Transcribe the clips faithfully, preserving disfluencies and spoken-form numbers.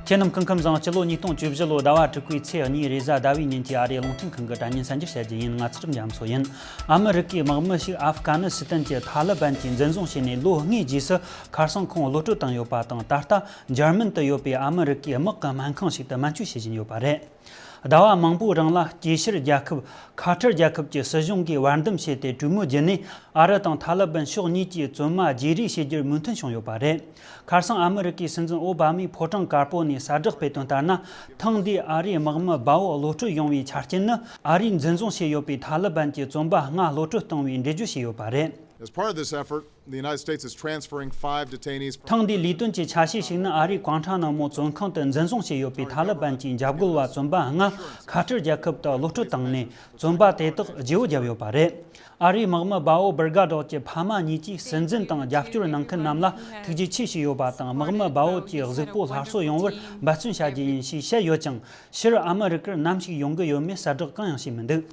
ཁྱེད་རྣམས་སྐུ་ཁམས་བཟང་། སྤྱི་ལོ་ཉིས་སྟོང་བཅུ་བཞི་ལོ་ཟླ་བ་དྲུག་པའི་ཚེས་གཉིས་རེས་གཟའ་ཟླ་བའི་ཉིན་གྱི་ཨ་རིའི་རླུང་འཕྲིན་ཁང་གི་དྲ་བརྙན་གསར་འགྱུར་བཤད་རྒྱུ་ཡིན། ང་ཚེ་སྒྲོལ་རྒྱ་མཚོ་ཡིན། ཨ་མི་རི་ཀའི་དམག་མི་ཞིག་ཨབ་གྷ་ནི་སི་ཐན་གྱི་ཐ་ལི་བན་གྱིས་འཛིན་བཟུང་བྱས་ནས་ལོ་ལྔའི་རྗེས་སུ། ཁ་སང་ཁོང་གློད་བཀྲོལ་བཏང་ཡོད་པ་དང་། ད་ལྟ་འཇར་མན་དུ་ཡོད་པའི་ཨ་མི་རི་ཀའི་དམག་གི་སྨན་ཁང་ཞིག་ཏུ་སྨན་བཅོས་བྱེད་བཞིན་ཡོད་པ་རེད། ཟླ་བ་མང་པོའི་རིང་ལ་དཀྱིལ་ཤར་རྒྱལ་ཁབ་ཁ་ཐར་རྒྱལ་ཁབ་ཀྱི་སྲིད་གཞུང་གིས་བར་འདུམ་བྱས་ཏེ་གྲོས་མོལ་བརྒྱུད་ནས། ཨ་རི་དང་ཐ་ལི་བན་ཕྱོགས་གཉིས་ཀྱིས་བཙོན་མ་བརྗེ་རེས་བྱེད་རྒྱུར་མོས་མཐུན་བྱུང་ཡོད་པ་རེད། ཁ་སང་ཨ་མི་རི་ཀའི་སྲིད་འཛིན་ཨོ་བྷ་མས་ཕོ་བྲང་དཀར་པོ་ནས་གསལ་བསྒྲགས་སྤེལ་དོན་ལྟར་ན། ཐེངས་འདིའི་ཨ་རིའི་དམག་མི་དཔའ་བོ་གློད་བཀྲོལ་ཡོང་བའི་ཆ་རྐྱེན་ནི། ཨ་རིས་འཛིན་བཟུང་བྱས་ཡོད་པའི་ཐ་ལི་བན་གྱི་བཙོན་པ་ལྔ་གློད་བཀྲོལ་གཏོང་བའི་འགྲེལ་བརྗོད་བྱས་ཡོད་པ་རེད། As part of this effort, the United States is transferring five detainees from ཐེངས་འདིའི་ལས་དོན་གྱི་ཆ་ཤས་ཤིག་ནི། ཨ་རིའི་ཀོང་ཁྲ་ན་མོ་བཙོན་ཁང་དུ་འཛིན་བཟུང་བྱས་ཡོད་པའི་ཐ་ལི་བན་གྱི་འཇབ་རྒོལ་བ་བཙོན་པ་ལྔ་ཁ་ཐར་རྒྱལ་ཁབ་ཏུ་གློད་བཀྲོལ་བཏང་ནས། བཙོན་པ་དེ་དག་བརྗེ་བོ་བརྒྱབ་ཡོད་པ་རེད། ཨ་རིའི་དམག་མི་དཔའ་བོ་སྦིར་ག་ཌོག་གི་ཕ་མ་གཉིས་ཀྱིས་སྲིད་འཛིན་དང་རྒྱབ་སྐྱོར་གནང་མཁན་རྣམས་ལ་ཐུགས་རྗེ་ཆེ་ཞུས་ཡོད་པ་དང་། དམག་མི་དཔའ་བོ་གྱི་གཟུགས་པོ་སླར་གསོ་ཡོང་བར་འབད་བརྩོན་བྱ་རྒྱུ་ཡིན་ཞེས་བཤད་ཡོད་ཀྱང་། ཕྱིར་ཨ་མི་རི་ཀར་ནམ་ཞིག་ཡོང་གི་ཡོད་མེད་གསལ་བསྒྲགས་གང་ཡང་བྱས་མི་འདུག་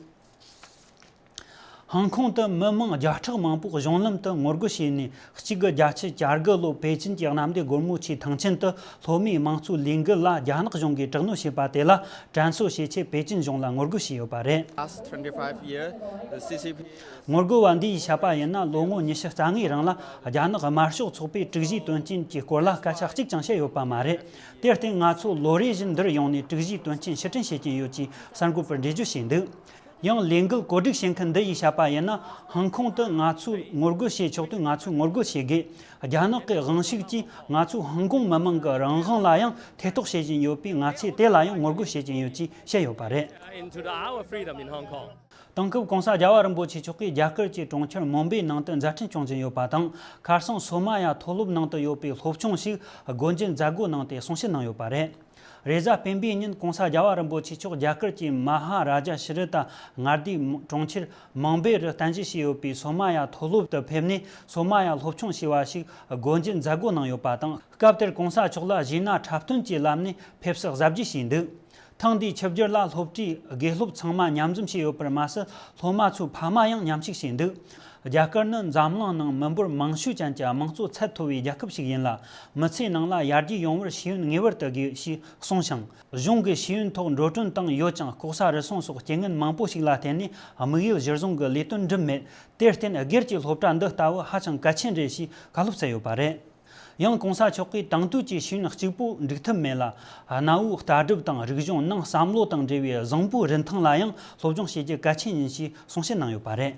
ཧང་ཀོང་དུ་མི་མང་བརྒྱ་ཕྲག་མང་པོ་གཞུང་ལམ་དུ་ངོ་རྒོལ་བྱས་ནས། གཅིག་དགུ་བརྒྱད་ཅུ་གྱ་དགུ་ལོ་པེ་ཅིན་གྱི་གནམ་བདེ་སྒོ་མོ་ཆེའི་ཐང་ཆེན་དུ་སློབ་མའི་དམངས་གཙོའི་ལས་འགུལ་ལ་རྒྱ་ནག་གཞུང་གིས་དྲག་གནོན་བྱས་པ་དེ་ལ་དྲན་གསོ་བྱེད་ཆེད་པེ་ཅིན་གཞུང་ལ་ངོ་རྒོལ་བྱས་ཡོད་པ་རེད། Last twenty-five years, the C C P ངོ་རྒོལ་བ་འདི་ཡིས་བཤད་པ་ཡིན་ན། ལོ་ངོ་ཉི་ཤུ་རྩ་ལྔའི་རིང་ལ་རྒྱ་ནག་དམར་ཤོག་ཚོགས་པའི་དྲུག་བཞིའི་དོན་རྐྱེན་གྱི་སྐོར་ལ་སྐད་ཆ་གཅིག་ཀྱང་བཤད་ཡོད་པ་མ་རེད། དེར་བརྟེན་ང་ཚོ་ལོ་རེ་བཞིན་འདིར་ཡོང་ནས་དྲུག་བཞིའི་དོན་རྐྱེན་ཕྱིར་དྲན་བྱེད་ཀྱིན་ཡོད་ཅེས་གསར་འགོད་པར་འགྲེལ་བརྗོད་བྱས་འདུག་ཡང་ལས་འགུལ་གོ་སྒྲིག་བྱེད་མཁན་འདི་ཡིས་བཤད་པ་ཡིན་ན། ཧང་ཀོང་དུ་ང་ཚོས་ངོ་རྒོལ་བྱེད་ཆོག་དུས་ང་ཚོས་ངོ་རྒོལ་བྱེད་དགོས། རྒྱ་ནག་གི་དབང་ཤུགས་ཀྱིས་ང་ཚོའི་ཧང་ཀོང་མི་མང་གི་རང་དབང་ལ་ཡང་ཐེ་གཏོགས་བྱེད་བཞིན་ཡོད་པས། ང་ཚོས་དེ་ལ་ཡང་ངོ་རྒོལ་བྱེད་ཀྱིན་ཡོད་ཅེས་བཤད་ཡོད་པ་རེད། Into the, our freedom in Hong Kong. དེང་སྐབས་༸གོང་ས་རྒྱལ་བ་རིན་པོ་ཆེ་མཆོག་གིས་རྒྱ་གར་གྱི་གྲོང་ཁྱེར་མུམ་བེ་ནང་དུ་མཛད་འཕྲིན་སྐྱོང་བཞིན་ཡོད་པ་དང་། ཁ་སང་སོ་མ་ཡ་མཐོ་སློབ་ནང་དུ་ཡོད་པའི་སློབ་ཆུང་ཞིག་སྒོ་འབྱེད་མཛད་སྒོ་གནང་སྟེ་གསུང་བཤད་གནང་ཡོད་པ་རེད། རེས་གཟའ་སྤེན་པའི་ཉིན་༸གོང་ས་རྒྱལ་བ་རིན་པོ་ཆེ་མཆོག་རྒྱ་གར་གྱི་མ་ཧཱ་རཱ་ཇ་ཤྲི་ད་མངའ་སྡེའི་གྲོང་ཁྱེར་མུམ་བེ་རུ་རྟེན་གཞི་བྱས་ཡོད་པའི་སོ་མ་ཡ་མཐོ་སློབ་ཏུ་ཕེབས་ནས། སོ་མ་ཡ་སློབ་ཆུང་ཞེས་པ་ཞིག་སྒོ་འབྱེད་མཛད་སྒོ་གནང་ཡོད་པ་དང་། སྐབས་དེར་༸གོང་ས་མཆོག་ལ་གཞས་སྣ་འཁྲབ་སྟོན་གྱི་ལམ་ནས་ཕེབས་བསུ་གཟབ་རྒྱས་བྱས་འདུག་ཐེངས་འདིའི་ཆིབས་བསྒྱུར་ལ་སློབ་གྲྭའི་དགེ་སློབ་ཚང་མ་མཉམ་འཛོམས་བྱས་ཡོད་པར་མ་ཟད། སློབ་མ་ཚོའི་ཕ་མ་ཡང་མཉམ་ཞུགས་བྱས་འདུག་རྒྱ་གར་ནི་འཛམ་གླིང་ནང་མི་འབོར་མང་ཤོས་ཅན་གྱི་དམངས་གཙོ་ཚད་མཐོ་བའི་རྒྱལ་ཁབ་ཞིག་ཡིན་ལ། མི་ཚེའི་ནང་ལ་ཡར་རྒྱས་ཡོང་བར་ཤེས་ཡོན་ངེས་པར་དུ་དགོས་ཞེས་གསུངས་ཤིང་། གཞུང་གིས་ཤེས་ཡོན་ཐོག་འགྲོ་གྲོན་བཏང་ཡོད་ཀྱང་། ལྐོག་ཟ་རུལ་སུངས་སོགས་རྐྱེན་ངན་མང་པོ་ཞིག་ལ་བརྟེན་ནས་དམིགས་ཡུལ་གཞིར་བཟུང་གི་ལས་དོན་འགྲུབ་མེད། དེར་བརྟེན་སྒེར་གྱི་སློབ་གྲྭ་འདི་ལྟ་བུ་ཧ་ཅང་གལ་ཆེན་རེད་ཞེས་བཀའ་སློབ་སྩལ་ཡོད་པ་རེད། ཡང་༸གོང་ས་མཆོག་གིས་དེང་དུས་ཀྱི་ཤེས་ཡོན་གཅིག་པུས་འགྲིག་ཐབས་མེད་ལ། གནའ་བོའི་ལྟ་གྲུབ་དང་རིག་གཞུང་ནང་བསམ་བློ་དང་འབྲེལ་བའི་བཟང་པོའི་རིན་ཐང་ལ་ཡང་སློབ་སྦྱོང་བྱེད་རྒྱུ་གལ་ཆེན་ཡིན་ཞེས་གསུང་བཤད་གནང་ཡོད་པ་རེད།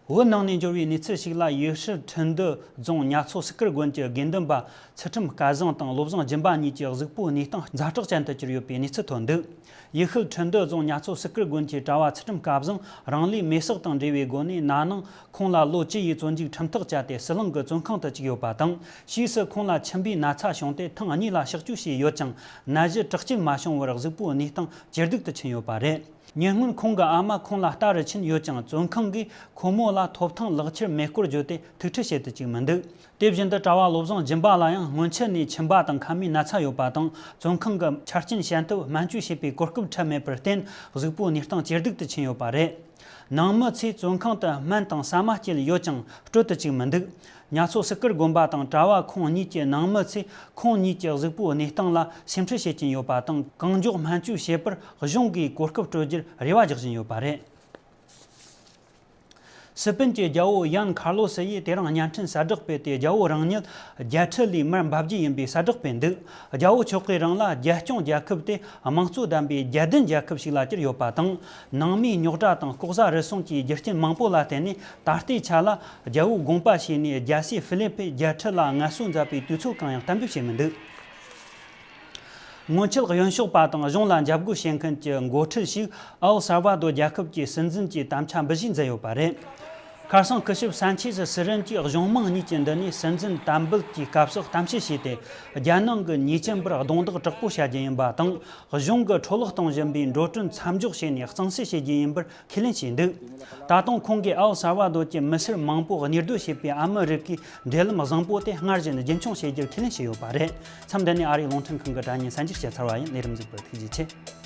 བོད་ནང་ནས་འབྱོར་བའི་གནས་ཚུལ་ཞིག་ལ། ཡུལ་ཤུལ་ཁྲི་འདུ་རྫོང་ཉ་མཚོ་སི་ཀུར་དགོན་གྱི་དགེ་འདུན་པ་ཚུལ་ཁྲིམས་སྐལ་བཟང་དང་བློ་བཟང་སྦྱིན་པ་གཉིས་ཀྱི་གཟུགས་པོའི་གནས་སྟངས་ཛ་དྲག་ཅན་དུ་གྱུར་ཡོད་པའི་གནས་ཚུལ་ཐོན་འདུག་ཡུལ་ཤུལ་ཁྲི་འདུ་རྫོང་ཉ་མཚོ་སི་ཀུར་དགོན་གྱི་གྲྭ་བ་ཚུལ་ཁྲིམས་སྐལ་བཟང་རང་ལུས་མེར་སྲེག་དང་འབྲེལ་བའི་སྒོ་ནས། ན་ནིང་ཁོང་ལ་ལོ་བཅུ་ཡི་བཙོན་འཇུག་ཁྲིམས་ཐག་བཅད་དེ་ཟི་ལིང་གི་བཙོན་ཁང་དུ་བཅུག་ཡོད་པ་དང་། ཕྱིས་སུ་ཁོང་ལ་མཆིན་པའི་ན་ཚ་བྱུང་སྟེ། ཐེངས་གཉིས་ལ་གཤག་བཅོས་བྱས་ཡོད་ཀྱང་། ནད་གཞི་དྲག་སྐྱེད་མ་བྱུང་བར་གཟུགས་པོའི་གནས་སྟངས་ཇེ་སྡུག་ཏུ་ཕྱིན་ཡོད་པ་རེད། ཉེ་སྔོན་ཁོང་གི་ཨ་མ་ཁོང་ལ་ལྟ་རུ་ཕྱིན་ཡོད་ཀྱང་། བཙོན་ཁང་གིས་ཁོ་མོ་ལ་ཐོབ་ཐང་ལག་ཁྱེར་མེད་སྐོར་བརྗོད་དེ་ཐུག་འཕྲད་བྱེད་དུ་བཅུག་མི་འདུག་དེ་བཞིན་དུ་གྲྭ་བ་བློ་བཟང་སྦྱིན་པ་ལ་ཡང་སྔོན་ཆད་ནས་མཆིན་པ་དང་ཁ་མའི་ན་ཚ་ཡོད་པ་དང་། བཙོན་ཁང་གི་ཆ་རྐྱེན་ཞན་སྟབས་སྨན་བཅོས་བྱེད་པའི་གོ་སྐབས་འཕྲད་མེད་པར་བརྟེན། གཟུགས་པོའི་གནས་སྟངས་ཇེ་སྡུག་ཏུ་ཕྱིན་ཡོད་པ་རེད། ནང་མི་ཚོས་བཙོན་ཁང་དུ་སྨན་དང་ཟ་མ་སྐྱེལ་ཡོད་ཀྱང་སྤྲོད་དུ་བཅུག་མི་འདུག་ཉ་མཚོ་སི་ཀུར་དགོན་པ་དང་གྲྭ་བ་ཁོང་གཉིས་ཀྱི་ནང་མི་ཚོས་ཁོང་གཉིས་ཀྱི་གཟུགས་པོའི་གནས་སྟངས་ལ་སེམས་ཁྲལ་བྱེད་ཀྱིན་ཡོད་པ་དང་། གང་མགྱོགས་སྨན་བཅོས་བྱེད་པར་གཞུང་གིས་གོ་སྐབས་སྤྲོད་རྒྱུར་རེ་བ་རྒྱག་བཞིན་ཡོད་པ་རེད། སི་པན་གྱི་རྒྱལ་པོ་ཡན་ཁར་ལོ་སི་ཡིས་དེ་རིང་བརྙན་འཕྲིན་གསལ་བསྒྲགས་སྤེལ་ཏེ། རྒྱལ་པོ་རང་ཉིད་རྒྱལ་ཁྲི་ལས་མར་འབབ་རྒྱུ་ཡིན་པའི་གསལ་བསྒྲགས་སྤེལ་འདུག་རྒྱལ་པོ་མཆོག་གིས་རང་ལ་རྒྱལ་སྐྱོང་རྒྱལ་ཁབ་དེ་དམངས་གཙོ་ལྡན་པའི་རྒྱལ་བསྟན་རྒྱལ་ཁབ་ཞིག་ལ་གྱུར་ཡོད་པ་དང་། ནང་མིའི་རྙོག་དྲ་དང་ལྐོག་ཟ་རུལ་སུངས་ཀྱི་རྒྱུ་རྐྱེན་མང་པོ་ལ་བརྟེན་ནས། ད་ལྟའི་ཆ་ལ་རྒྱལ་པོའི་དགོངས་པ་ཞུས་ནས། རྒྱལ་སྲས་ཧྥི་ལི་པེ་རྒྱལ་ཁྲི་ལ་ངལ་གསོ་མཛད་པའི་དུས་ཚོད་གང་ཡང་གཏན་འབེབས་བྱས་མི་འདུག་སྔོན་ཆད་གཡོན་ཕྱོགས་པ་དང་གཞུང་ལ་འཇབ་རྒོལ་བྱེད་མཁན་གྱི་འགོ་ཁྲིད་ཞིག་ཨེལ་སལ་ཝ་དོ་རྒྱལ་ཁབ་ཀྱི་སྲིད་འཛིན་གྱི་དམ་བཅའ་འབུལ་བཞེས་མཛད་ཡོད་པ་རེད། ཁ་སང་སྐུ་ཞབས་སན་ཆེ་སི་སི་རན་གྱིས་གཞུང་མང་གཉིས་ཀྱི་མདུན་ནས་སྲིད་འཛིན་དམ་འབུལ་གྱི་སྐབས་སུ་གཏམ་བཤད་བྱས་ཏེ། རྒྱལ་ནང་གི་ཉེས་ཅན་པར་རྡུང་རྡེག་དྲག་པོ་བྱ་རྒྱུ་ཡིན་པ་དང་། གཞུང་གིས་འཕྲོ་བརླག་གཏོང་བཞིན་པའི་འགྲོ་གྲོན་མཚམས་འཇོག་བྱས་ནས་གཙང་སེལ་བྱེད་རྒྱུ་ཡིན་པར་ཁས་ལེན་བྱས་འདུག་ད་དུང་ཁོང་གིས་ཨེལ་སལ་ཝ་དོ་གྱི་མི་སེར་མང་པོ་གཉེར་སྡོད་བྱེད་པའི་ཨ་མི་རི་ཀའི་འབྲེལ་ལམ་བཟང་པོ་དེ་སྔར་བཞིན་རྒྱུན་འཁྱོངས་བྱེད་རྒྱུར་ཁས་ལེན་བྱས་ཡོད་པ་རེད། མཚམས་འདི་ནས་ཨ་རིའི་རླུང་འཕྲིན་ཁང་གི་དྲ་བརྙན་གསར་འགྱུར་བཤད་ཚར་བ་ཡིན། ལས་རིམ་གཟིགས་པར་ཐུགས་རྗེ་ཆེ།